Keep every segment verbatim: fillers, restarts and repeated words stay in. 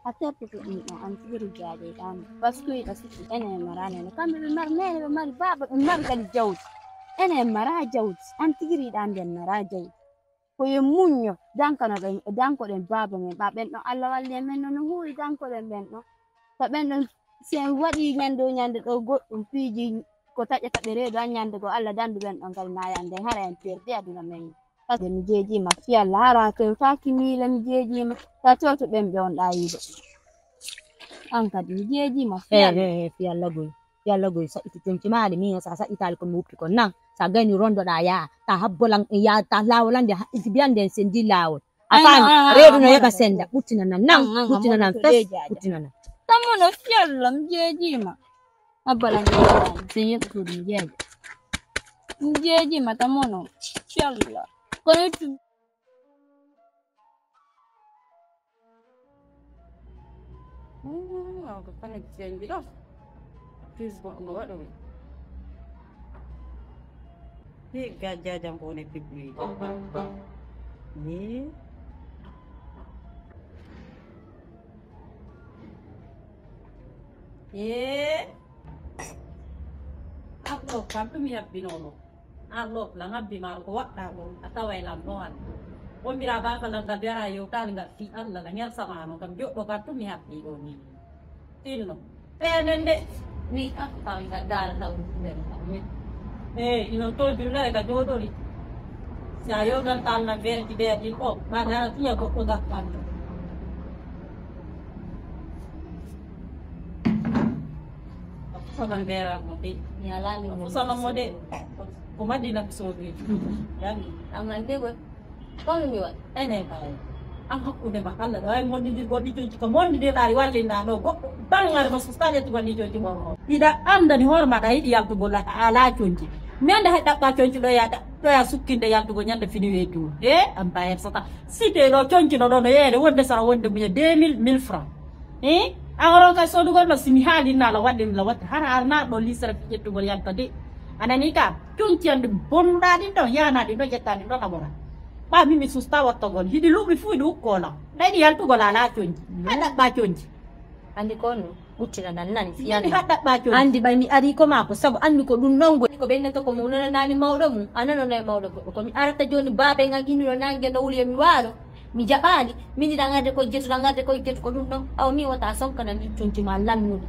A tertoto ɗum ɗo, an tigi rijaaɗe ɗaani. Parce que iɗa sikki enen en mara nene. Kamɓe ɓe mari nene, ɓe mari baaba, ɓe mari kadi jawdi. Enen en mara jawdi. An tigi riɗande en mara jawdi. Ko yo muñño, dankano ɗen, dankoɗen baaba men. Ɓa ɓen ɗon Allah walli e men no, no huuwi dankoɗen ɓen ɗon. Ko ɓen ɗon, si en waɗi ñande o ñande ɗo goɗɗum piiji ko taƴata ɓe reedu an ñande goo Allah dandu ɓen ɗon kadi maaya nden hara en perdi aduna men. Parce que mi jeejiima fiyalla hara ken faaki miile mi jeejiima. Ta coto ɓen ɓe on ɗa yiide. An kadi mi jeejiima fiyalla. Fiyalla goy. Fiyalla goy saƴƴiti tonci maɗe mi sa saƴƴitaali kon mi wuppi kon nan. Sa gayni rondoɗa yaa ta habbolan yaa ta lawolande haɗɗiti biyande en sendi lawol. A faami? Reedu no yoɓa senda ɓuttina nan nan ɓuttina nan fes ɓuttina nan. Tammo no fiyalla mi jeejiima. Abba lan jeejiima. Sen yeɓɓutude mi jeeja. Mi jeejiima tammo no fiyalla. Kono tu Ko fane jeñɗi ɗo. Pis goɗɗo waɗo. Hi gajjajam ko woni pibli. Ni. Ye. Akko kam ɗum yabbinono. An lo la ngabbi ma ko waɗɗa ɗo a taway lan ɗo an. Wombira baka lan ngal bera yewtani ngal fi Allah la ngal samano kam joɗɗo kam tumi habbi ɗo ni. Tinno. Enen de ni a taway ngal dara taw. Eh ino to jullere ka joɗori. Si a yewtan tan na berti berti ko ma dara tiya goɗɗo gakkanto. Kono mbeeraa mo de. Mi alaa mi mo. Sono mo de. Ko Madina ko soodi. Yami. Amma nde ko kono mi wa. Ene kay. An hakkunde ma Allah ɗo ay mondidi goɗɗi conci ko mondidi ɗaari wallinda ɗo goɗɗo bangare ma sustade to goɗɗi conci mo. Ida andani hoore ma da yiɗi yaltugol a ala conci. Mi anda hay ɗaɓɓa conci ɗo ya ɗo ya sukkinde yaltugol ñande fini wetu. E am bayer sota. Site ɗo conci no ɗo no yeede wonde sara wonde muñe deux mille mille francs. Eh? A oron kay sodugol ma si mi haali na la waɗde mi la waɗde hara ar na ɗo lisere fi ƴettugol yalta de. Anani ka conci ande bonnuɗa ɗin ɗon yana ɗin ɗon ƴetta ɗin ɗon labora. Ɓa mi mi susta wattogol hiɗi luɓi fu hiɗi ukkola. Ɗayɗi yaltugol ala conci. A ɗaɓɓa conci. Andi ko no ɓuttina nan nani mi fiyani. Haɗɗaɓɓa conci. Andi ɓay mi ari ko mako sabu andi ko ɗum non goni ko ɓenneto ko mo nonanani mawɗo mum a nonanay mawɗo goɗɗo ko mi arata joni babe ngaginoɗo nangue no wuli e mi waalo. Mi jaɓaali, min iɗa ngarde koye jeeso, ɗa ngarde koye jeeso ko ɗum ɗon. Awa min wota sonkana min conci ma lannuɗi.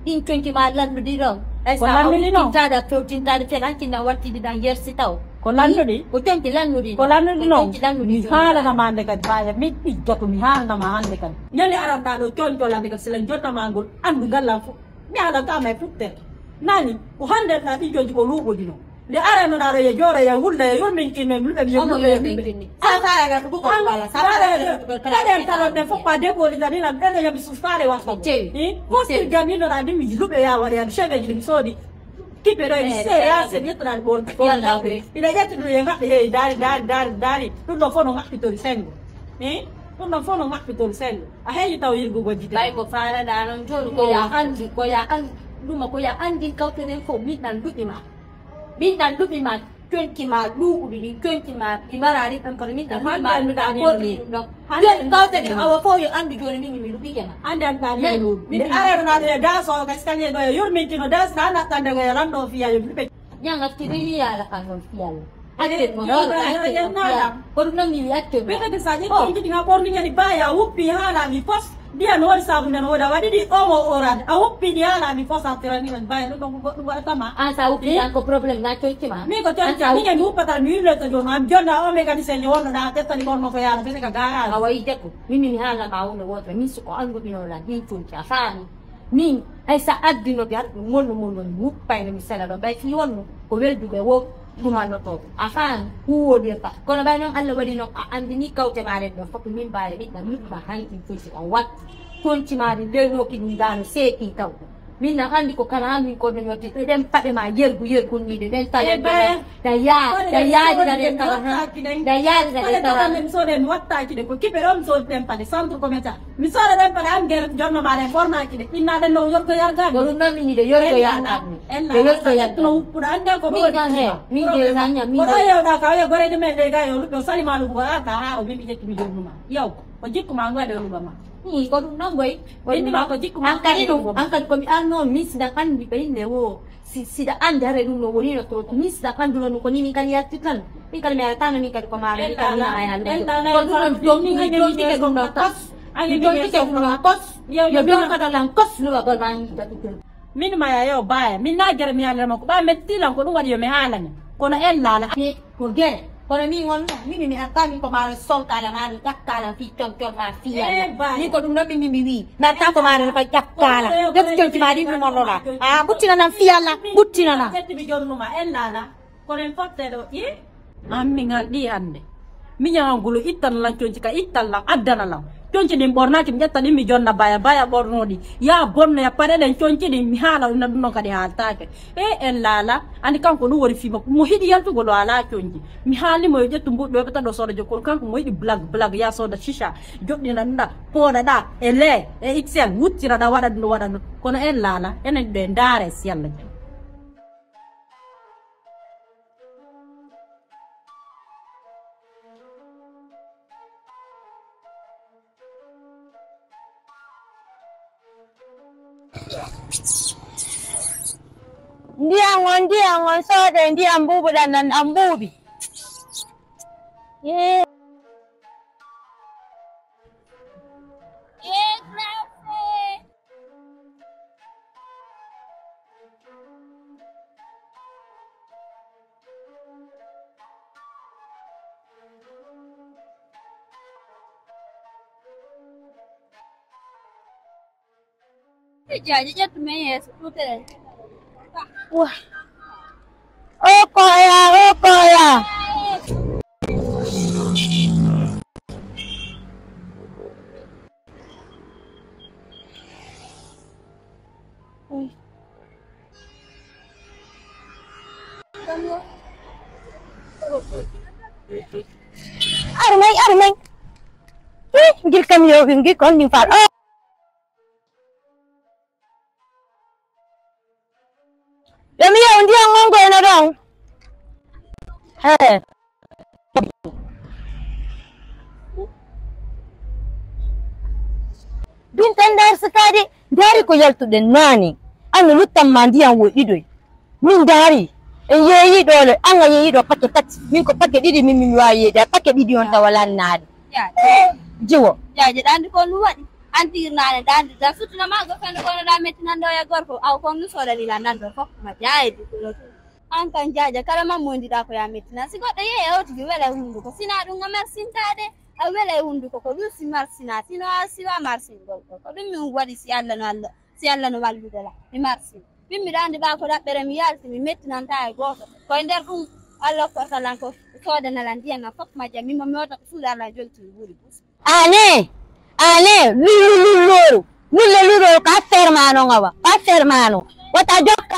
Ɗin conci ma lannuɗi ɗon. Ay sa a wittintaɗa fewtintaɗa fel hanki na wartidi ɗan yersi taw. Ko lannuɗi? Ko conci lannuɗi. Ko lannuɗi non. Mi haalana ma hande kadi baya min ɓijjoto mi haalana ma hande kadi. Ñande aranɗa ɗo conco lande kadi sila jonna ma ngol andu ngallan fof. Mi haalantama e futtere. Nani ko hande na ɗi conci ko luuɓoɗi non. Nde aranoɗa ɗo yo jooro yo wulla yo yurminkin men luɓe yo wulla yo yurminkin. Sasaya ga ko ko bala sasaya. Kaden talon den fof pa deboli dani lan ɗen yo mi sustare wa ko. Cewi. Ko sir ganino na dimi luɓe ya wari an cheveji mi sodi. Kipe ɗo mi se ya se yettuɗan ɓon. Ina ƴettuɗo yo ngaɓɓe he dari dari dari dari ɗum ɗo fof no ngaɓɓitori sengo. Ɗum ɗo fof no ngaɓɓitori sengo. A heeñi taw yirgugol jide. Ɓay ko faalaɗa noon jooni ko ya anndi ko ya anndi ɗuma ko ya anndi kawtenen fof min ɗan luɓi ma. Min ɗan luɓi ma. Conci ma luuɓuɗi ɗin conci ma ɗi maraɗi ɗon kono min ɗan luɓi ma ɗum ɗan korɗi ɗum ɗon. Jooni kawtene awa fof yo anndu jooni min mi luɓike ma. Annde an ɗan luuɓi nde arano naɗo e daso o gaskanye ɗo e yurmintino dasna nattande ko e lanɗo fiya yo luɓe. Ñaŋ accident ni yaala ka noon fiyalla. Accident mo noon accident mo fiyalla. Ko ɗum noon mi wi accident mo. Ɓe kadi sa ƴetti jiɗi ha ɓorni kadi baya wuppi haalami pos. Mbiya no waɗi saabu nden o waɗa waɗi ɗi omo orade a wuppi ɗi haalami pos a tirani men baya ɗum ɗon ko goɗɗum waɗatama. An sa wuppi tan ko problème na coñci ma. Min ko coñci mi kadi mi wuppata mi wirloto joom am jonna o mécanicien jo wonno ɗa tettani ɓorno ko yaala bete ka garage. A wayi debbo min min haalama wonno wotere min siko anduɓinoɗa min coñci a faami. Min hay sa addino de haɗa ɗum wonno mon woni wuppayno mi sela ɗo ɓay fi wonno ko welduɓe wo ɗumannoto a faami huwodi e fa kono ɓay noon allah waɗi noon a anndini kawte ma ɗen ɗon fof min mbawi ɓiɗɗa miɗɗa hay ɗum tonci on wat tonci ma ɗi leynoki ɗum dano seeki taw min na anndi ko kala ha min kono ñotti eɗen paɗe ma yergu yergunniɗe ɗen tawa da yaadi da yaadi da ɗen tawa da yaadi da ɗen tawa min soɗen wattaki ɗe ko kiɓe ɗo mi soɗi ɗen paɗe centre commercial Mi sooda ɗen paɗe an gere jonno ma ɗen ɓornaki ɗe inna ɗen no yorgo yargani. Ko ɗum ɗon min yiɗe yorgo yargani. Ɗe yorgo yargani. No wuppuɗa an gel ko ɗo waɗi. Min gel na ñam min. Ko ɗo yewɗa ka oya gorede men ɗe ga yo luɓe salima luɓugo a ka ha o min mi ƴetti mi jonnuma. Yow o jikku ma ngu waɗe luɓa ma. Ko ɗum ɗon goy. Ko ɗum ɗon ko jikku an kadi ɗum. An kadi ko mi arno min siɗa anndi ɓe inne wo. Si siɗa anndi hare ɗum no woni no to min siɗa annduno ɗum ko ni min kadi yalti tan. Min kadi mi aratano min kadi ko maaro min kadi mi ara yalde. Ko ɗum ɗon jom min jontike ɗum ɗon kos. Min jontike ɗum ɗon kos. Yo ɗum kadi lan kos luwa gol ma. Min maya yo baya min na gere mi haalirama ko ɓa mettilan ko ɗum waɗi yo mi haalani kono en laala. Ko gere kono min on mimi mi arta min ko maaro sonkala ma mi ƴakkala fi ton ton ma fiya. Min ko ɗum ɗon min mi wi mi arta ko maaro fa ƴakkala. Jotti jonti ma ɗin ɗum on lola a ɓuttinanam fiyalla ɓuttinanam. Setti mi jonnuma en laala. Kono en fotte ɗo ƴe. An mi ngal ɗi hannde. Miñawan gulo ittan lan conci ka ittan lan addana lan. Conci ɗin ɓornaki mi ƴetta ɗin mi jonna baya baya ɓornoɗi ya bonno ya paɗe ɗen conci ɗin mi haala ɗum na ɗum ɗon kadi haaltake. E en laala ani kanko ɗum woni fima mo hiɗi yaltugol o ala conci. Mi haalnimo yo ƴettu mbuɗɗo yoɓata ɗo sooda jokkol kanko mo yiɗi blague blague ya sooda chicha. Joɗɗina ɗa pooɗaɗa e le e xl wuttiraɗa waɗa ɗum ɗo waɗa ɗum kono en laala enen ɗo e ndaare si yalla. Ndiyan on ndiyan on soode ndiyan mbuubuɗan nan an mbuubi. Yee. Yee, grazie. Jaaji ƴettu men yeeso tutere. Wa. O koya, o koya. Armay, armay. Ih, ngir kam yo ngir kon ni fal. Oh. Yo mi yew ndiyan ngon goyno ɗon. He. Binta nder sukaaji ndaari ko yaltuɗen naane. Anno luttan ma ndiyan woy ɗiɗoy. Min ndaari en yeeyi ɗo le an a yeeyi ɗo pakke tati min ko pakke ɗiɗi min min waawi yeeyde a pakke ɗiɗi on tawa lannaade. Jiwo. Jaaje ɗandi ko ɗum waɗi. Antirnaane ɗandi dan sutuna ma go fende kono ɗa mettinanɗo ya gorko aw kon ɗum soɗanila nanɗo fof ma jaaye duɗɗuɗo tun. An kan jaaja kala ma mondiɗa ko ya mettina si goɗɗo yehi e otigi wela e hunduko sina ɗum a marsintaade a wela e hunduko ko ɗum si marsina sino a siwa marsingol ɗo ko ɗum min waɗi si allah no allah si allah no wallude la mi marsin. Min miɗo anndi ɓaa ko ɗaɓɓere mi yalti mi mettinanta e gooto ko e nder ɗum allah okkorta lan ko soodana lan ndiyam am fof majjam min mo mi wota ko suuɗa lan jolti mi wuuri. Ane ane lullu lullooru lulle lullooru ko affaire ma non awa ko affaire ma non wata jokka.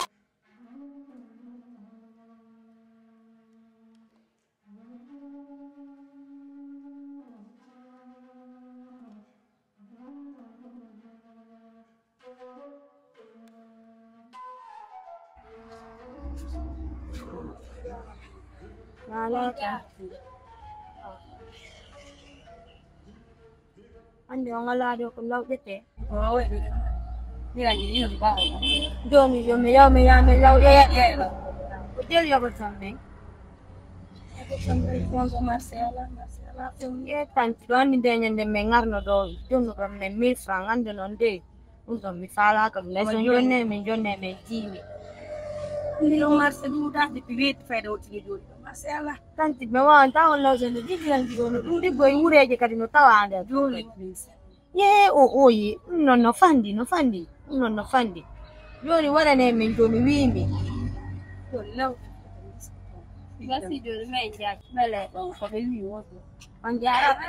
Hannde on alaa ɗo ko lawƴetee. Joni yo mi yaw mi yaw mi lawƴoya. Ko jeli yoɓoton min. E tanti ɗo anndi nde ñande min ngarno ɗo jonnuɗon min mille franc annde noon de. Ɗum ɗon mi faalaaka ɗum lay so jonne min jonne min tiimi. Mbiɗo marché ɗum ɗa depuis weeti fayda o tigi joni ɗo marché ala. Tanti mi wawanta on lawsande ɗiɗi yan jiɗo no ɗum ɗiggo e wureeje kadi no tawa nder. Joni. Ye o oyi ɗum noon no fandi no fandi ɗum noon no fandi. Joni waɗane min joni wiimi. Joni law. Merci joni min jaaki bele ɗon ko ɓe wi woɗɗo. On jaarama.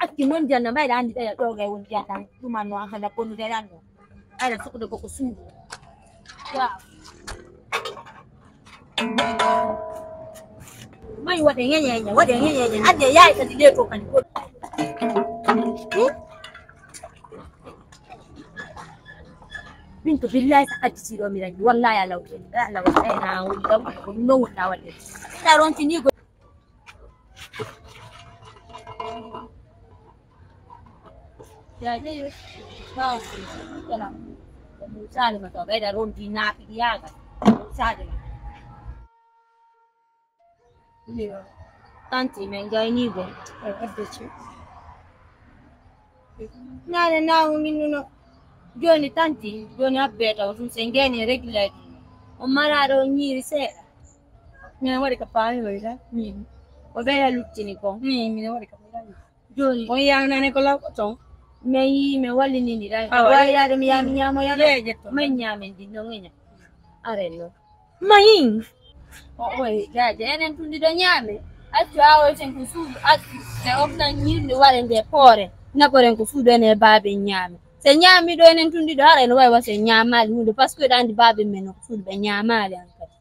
Acci noon janna mbayɗa anndi ɗaya ɗoga e woni jatan ɗumanno an hada konude lanno. Aɗa sukude koko suudu. Waaw. May waɗe ñeñeñe, waɗe ñeñeñe. Ande yaay kadi le to kadi. Min to billahi sa addi siɗo mi ragi. Wallahi Allah. Allah. Ay na wuli dam ko no wona waɗe. Ta ronti ni go. Ya je. Ba. Kana. Sali ma to be da ronti na fi ya ga. Sali ma. Iyo. Tanti men gayni go. E adde ci. Nane nawo min nuno. Joni tanti, joni abbe taw tum se ngene regular. O mara do ñiiri seeɗa. Min waɗi ka paami wayla. Min. Ko be ya luttini ko. Min, min waɗi ka paami. Joni. On yaanane ko law ko ton. Men yi men wallinini ɗan. Awa. Wawi yaade mi yaa mi ñaamo yara. Yeeƴe to. Men ñaamen ɗin ɗon e ña. Aren no. Mayin. O oye jaaje enen tun ɗiɗo ñaame. Accu awoyten ko suudu accu. Te oftan ñirde waɗe nde poore. Naɓoren ko suudu enen e baaben ñaame. Se ñaami ɗo enen tun ɗiɗo hara ene wawi wasa en ñaamaali huunde. Parce que ɗan ɗi baaben men no ko suudu ɓe ñaamaali an kadi.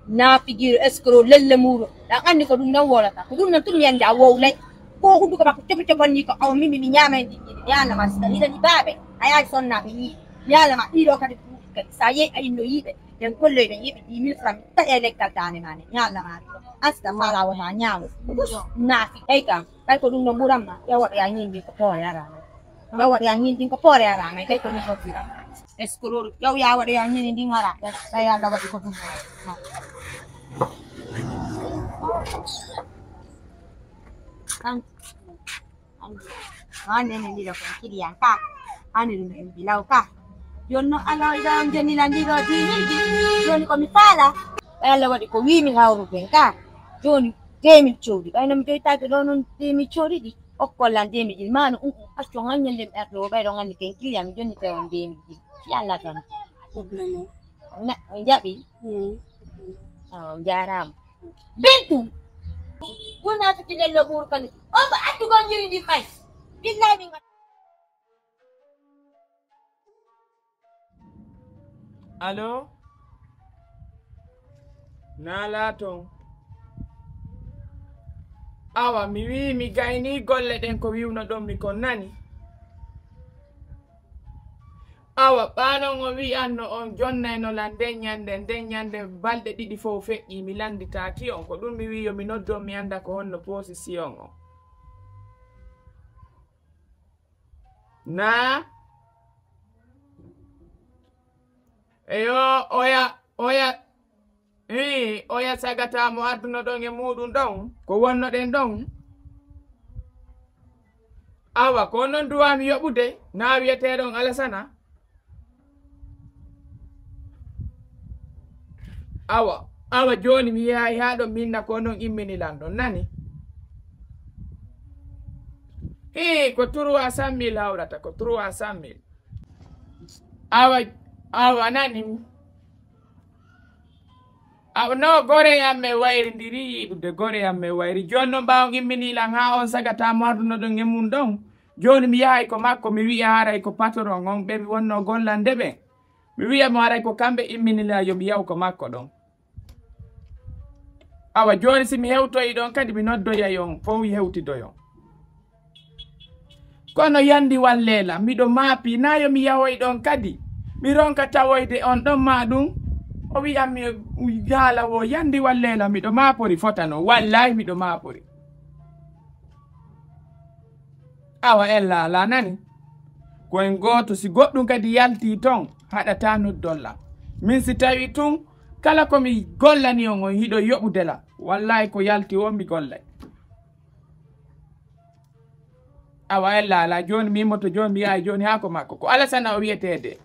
Naa pigiiɗo escroc lelle muuɗo. Ɗan anndi ko ɗum ɗon wolata. Ko ɗum ɗon tun mi anndi a wowlay. Ko hunduko makko copi copan ni ko awa mimi mi ñaamay ndi. Mi anna ma sika. Hiɗa ni baabe. A yaari sonna ɓe ñii. Mi anna ma ɗiɗo kadi ɗum kadi. Sa yehi a inno yiɓe. Ɓen kolloy ɓe yiɓe dix mille francs. Taƴa e leggal daane ma ne. Mi anna ma ɗum. An sika faala wota ñaamo. Naa fi. Ey kam. Kay ko ɗum ɗon ɓuran ma. Yawa ɓe a ñindi ko poore ara. Yawa ɓe a ñindi ko poore ara. Kay ko ɗum ɗon ɓuran. Escroc, yow yaa waɗoya ñini ndin ara. Ɓay Allah waɗi ko ɗum. Kan. Kan. Ane ne ndira ko kiliyan ka. Ane ɗum en bilaw ka. Jonno Allah ida on jeni la ndiro dini di. Joni ko mi fala. Ɓay Allah waɗi ko wimi hawru ben ka. Joni demi cowdi. Ɓay no mi joytaki ɗo non demi cowdi ɗi. Okkollan demi ɗin mano un un accu han ñallem erɗo o ɓayɗo ngandi ken kiliya mi jonni tawi on demi ɗin. Yalla tan. Problème o. Na on jaɓi. Mm. Awa on jaaraama. Bintu. Wona to kilello ɓuur kadi. On ko accu gon jiri ɗin may. Billahi min. Alo? Naalaa ton. Awa mi wii mi gaynii golle ɗen ko wiwnoɗon mi kon nani. Awa ɓaanon on wi'anno on jonnayno lan nden ñande nden ñande balɗe ɗiɗi fow feƴƴii mi lannditaaki on ko ɗum mi wii yo mi noddu on mi annda ko honno posisiyon on. Naa? Eyo, oya, oya, ii, oya sagata mo adduno ɗon e muuɗum ɗon, ko wonnoɗen ɗon. Awa, ko non duwami yoɓude, naa wiyeteeɗon Alasana? Awa, awa jooni mi yahay haa ɗon mi inna ko non immini lan ɗon, nani? Hii, ko trois cent mille hawrata, ko trois cent mille. Awa, awa nani? Awa no gore am e wayri ndiri yiɗude gore am e wayri. Jooni non ɓaawo immini lan haa on sagata mo arduno ɗon e mum ɗon. Jooni mi yahay ko makko, mi wi'a haray ko patron on ɓe mi wonno gollande ɓe. Mi wi'a mo haray ko kamɓe immini lan yo mi yahu ko makko ɗon. Awa jooni si mi hewtoyi ɗon kadi mi noddoyay on fow hewtidoyon. Kono yandi walleela, miɗo maapi, naa yo mi yahoy ɗon kadi. Mi ronka tawoyde on ɗon maa ɗum. O wi'an mi yaala wo yandi walleela, miɗo maapori fotano. Wallahi miɗo maapori. Awa ella alaa nani? Ko en gooto, si goɗɗum kadi yaltii ton, haɗataa noddon lan. Min si tawii tun, kala ko mi gollani on on hiɗo yoɓude lan. Wallahi ko yalti on mi gollay. Awa ella alaa jooni mi immoto jooni mi yahay jooni haa ko makko. Ko Alasana o wi'eteede.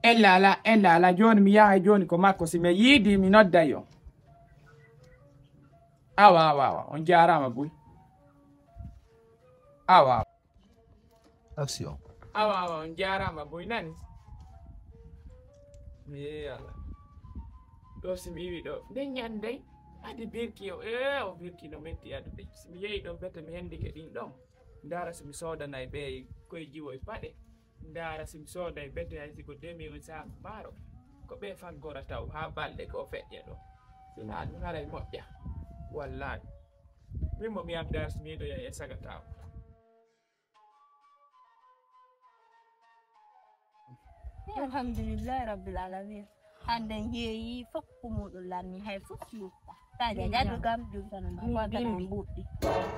Ella alaa, ella alaa jooni mi yahay jooni ko makko si mi yiidi mi nodday on. Awa, awa, awa, on jaaraama buy. Awa, awa. Action. Awa, awa, on jaaraama buy nani. Ee Allah. Ɗo si mi iwi ɗo, nden ñande, adi birki o, ee, o birki no metti adude. Si mi yehi ɗon bete mi hendike ɗin ɗon. Ndaara si mi soodanay ɓe koye jiwo e paɗe. Ndaara si mi sooday bete hay si ko deux mille saako maaro. Ko ɓe faggora taw haa balɗe ko feƴƴa ɗo. Sinaa ɗum haray moƴƴa. Wallaahi. Min mo mi am darsmiiɗo ya e saga taw. Alhamdulillahi rabbil alamin. Hande jeeyi fof ko muɗum lanni hay fof yetta. Taja jaɗo gam jumtano ma ko tan en buɗɗi.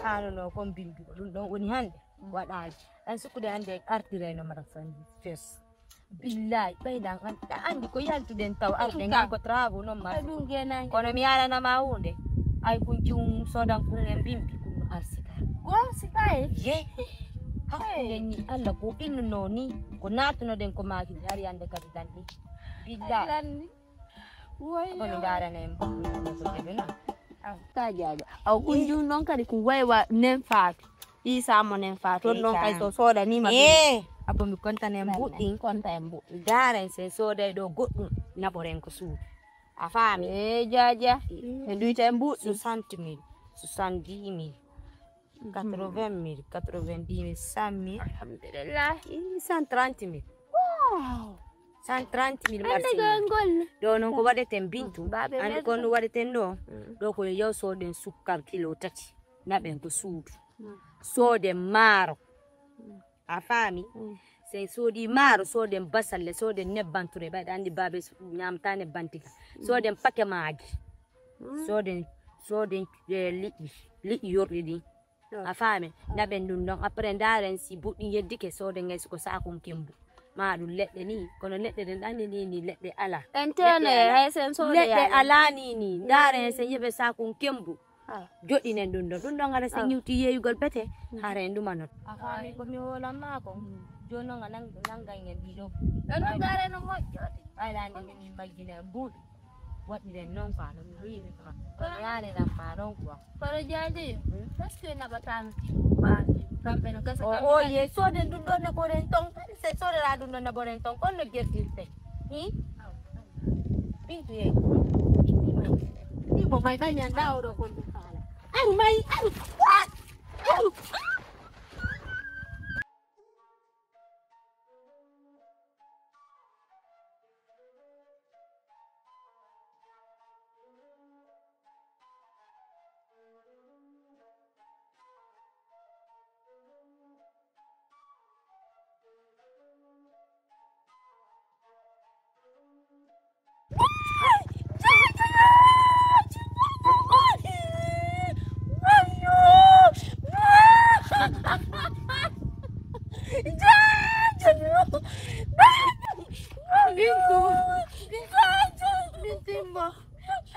Hano no kon bimbi ko ɗum ɗon woni hande waɗaji. An sukkude hande artirayno mara fandi fes. Billahi ɓaydan an ta andi ko yaltuɗen taw arɗen han ko travaux noon ma. Kono mi yalanama hunde. Ay kun jum sodan kun en bimbi kun no arsika. Ko arsika e? Ye. Hakkude ni Allah ko innuno ni ko natunoɗen ko maaki ari hande kadi lanni. Billahi. Lanni. Kono ndarana en bimbi. Ka jaɓa aw kun jum noon kadi ko waywa nen faatu. Isa mo nen faatu on noon kay so sodanima. Eh. Abo mi kontan en buɗɗi. Konta en buɗɗi. Daren sen soday ɗo goɗɗum naɓoren ko suudu. A faami? E jaja. E duyta en buɗɗi. Soixante mille, soixante dix mille, quatre-vingt mille, quatre-vingt-dix mille, cent mille. Alhamdulillah. Cent trente mille. Wow. Cent trente mille marsi. Ɗo noon ko waɗeten bintu. Andi kon no waɗeten ɗo. Ɗo ko yaw soden sukkar kilo tati. Naɓen ko suudu. Soden maaro. A faami? Sen soodi maaro, soden basalle, soden nebban ture ɓayɗa andi babe ñamta nebban tika. Soden pake maagi. Soden soden liƴƴi liƴƴi yorɗi ɗi. A faami? Naɓen ɗum ɗon après ndaren si buɗɗi yeddike soden ngay siko sakun kembu. Ma ɗum leɗɗe ni kono leɗɗe ɗen ɗanni ni ni leɗɗe ala. En tene hay sen soode. Leɗɗe ala ni ni ndaren sen yeɓe sakun kembu. Joɗɗinen ɗum ɗon ɗum ɗon haɗa si ñiwti yeeyugol bete. Hara en ɗumanot. A faami ko mi holanma ko. Jooni noon a nangay en ɗiɗo. Ɗon ɗum gare no moƴƴo. Ɓaylaande min min majjina en buuɗi. Waɗiren noon ko ano mi hoyiri ma. Kono yaaliran ma noon quoi. Kono jaaji parce que naɓatano timmaji kamɓe no gasa. O ye sooden ɗum ɗon naɓoren ton. Se soodera ɗum ɗon naɓoren ton on no jertirte. Hi. Bintu yeey. Ni mo may may ñanda oɗo kon ɗum faala. Aru may aru. Aru.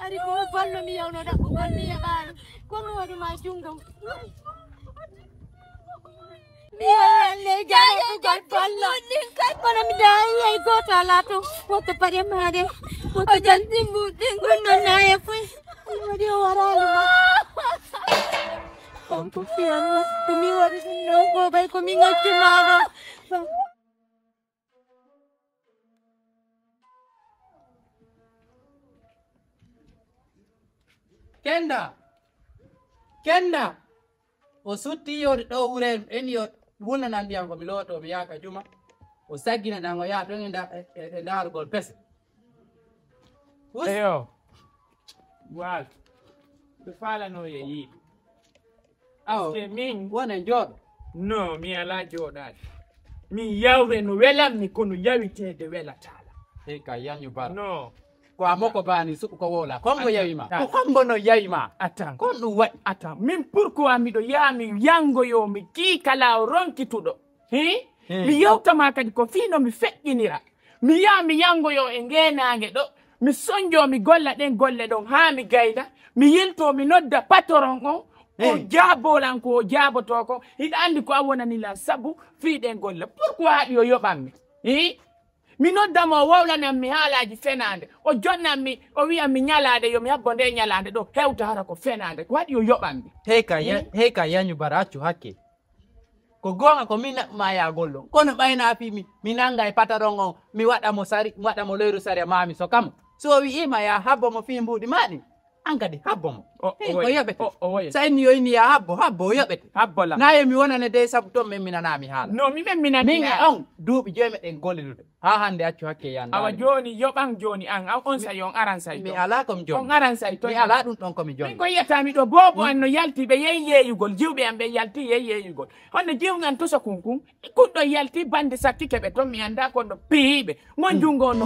Ari ko ballo mi yawno da ko ballo mi yabano ko mi wadi ma jungo. Mi yalle jare ko ballo. Kono mi da yayi goto ala to woto pare mare woto janti mbuɗɗi gonno naye foy. Wadi o warali ma. On ko fiyalla ko mi wadi ɗum ɗo ko bay ko mi ngacci maɗo. Kenda! Kenda! O sutti yode ɗo wure en yo wulnanan ndiyam ko mi looto mi yaaka juma. O saggina ɗan o yaha ɗon e nda- e- e- e ndaarugol pese. Hus- Eyo. Wal. Ɓe faalano e yiiɗi. Awo. Ke min. Wonen jooɗo. No, mi alaa jooɗaade. Min yawre no welammi kono yawiteede welataala. Hey ka yanyu bara. No. Ko amoko bani su ko wola. Kongo yawi ma. Ko kongo no yawi ma. Atan. Kon ɗum waɗi. Atan. Min pourquoi miɗo yaami yangoyo mi kii kala o ronkituɗo. Hi? Mi yewtama kadi ko fii no mi feƴƴinira. Mi yaha mi yangoyo e ngeenaange ɗo, mi sonjo mi golla ɗen golle ɗon haa mi gayna, mi yilto mi nodda patoron on, o jaabo lan ko o jaaboto kon, hiɗa anndi ko a wonani lan sabu fii ɗen golle. Pourquoi haɗi yo yoɓan mi? Hii? Mi nodda mo o wowlanan mi haalaaji fenaande, o jonnan mi, o wi'an mi ñalaande yo mi habbo nde ñalaande ɗo hewta hara ko fenaande, ko haɗi yo yoɓan mi? Hey ka, ya, hey ka yañu bara accu hakke. Ko goonga ko min naɓma yahgol ɗon kono ɓayna fii mi mi nannga e pataron on mi waɗa mo sari mi waɗa mo leyru sari e maami so kam so o wi'iima ya habbo mo fii mbuuɗi maa ɗin An kadi habbo mo. O- o Min ko woye. yoɓete. O- o woye. So en yoyni ya habbo, habbo o yoɓete. Habbo la. Na yo mi wonane dey sabu toon memminanaa mi haala. No mi memminani. Min e on duuɓi joyi meɗen gollidude. Haa hannde accu hakke yanda. Awa jooni yoɓan jooni an aw on sayi on aran sayi. Mi alaa ko mi jooni. On aran sayi to. Mi alaa ɗum ɗon ko mi Min jooni. ko yiyata mi ɗo boobo an no yalti ɓe yehi yeeyugol jiwɓe an ɓe yalti yehi yeeyugol. Honno jiwgan tosa kunkun kuɗɗo yalti bande sattike ɓe toon mi annda kon ɗo piyiɓe. Mon junngo no.